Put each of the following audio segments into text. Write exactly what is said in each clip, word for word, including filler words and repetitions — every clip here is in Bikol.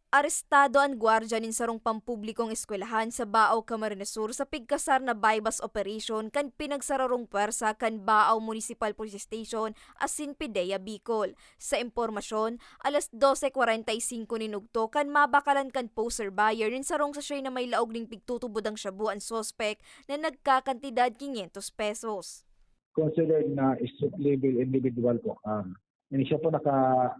Arestado an gwardiya nin sarong pampublikong eskwelahan sa Baao, Camarines Sur sa pigkasar na buy-bust operation kan pinagsararong pwersa kan Baao Municipal Police Station asin PDEA Bicol. Sa impormasyon, alas dose kwarenta y singko nin udto kan mabakalan kan poster buyer nin sarong sachet na may laog nin pigtutubodang shabu an suspek na nagkakantidad quinientos pesos. Considered na street level individual po. Ah, ini siya po naka,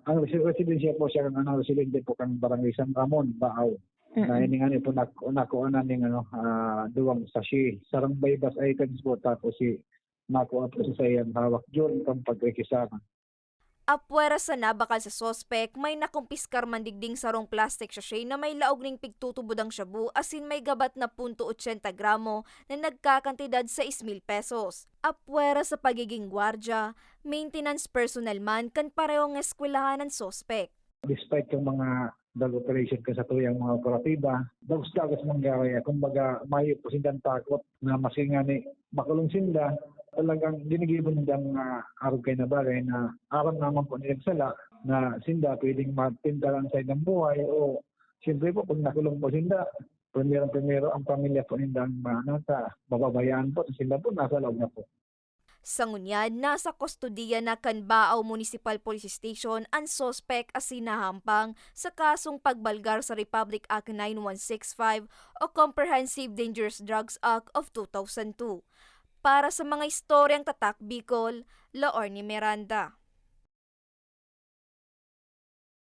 ang resi-, residensya po siya, ang ano, residente po kang Barangay San Ramon, Baao. Na ini nga ni po nak-, nakuha na ning ano, ah, duwang sachet. Sarang buy-bust items po, tapos si nakuha po sa sayang hawak during kang pagkikisama. Apwera sa nabakal sa suspek, may nakumpiskar man digding sarong plastic sachet na may laog ning pigtutubodang shabu asin may gabat na punto ochenta gramo na nagkakantidad sais mil pesos. Apwera sa pagiging gwardiya, maintenance personnel man kan parehong eskwelahan an suspek. Despite yung mga drug operation kan satuyang mga operatiba, dagos-dagos mangyari. Kumbaga, mayo po sindang takot na maski nga ni makulong sinda, talagang ginigibo nindang, ah, arog kayo na bagay na aram naman po nilang sala na sinda pwedeng mapintaran sa ilang buhay o siyempre po pag nakulong po sinda, primero-primero ang pamilya po nindang ma-, ano, ta-, mababayaan po, sinda po nasa loob na po. Sa ngunyan, nasa kustodiya na kan Baao Municipal Police Station an suspek asin nahampang sa kasong pagbalgar sa Republic Act nine one six five o Comprehensive Dangerous Drugs Act of two thousand two. Para sa mga istoryang Tatak Bicol, Laorne Miranda.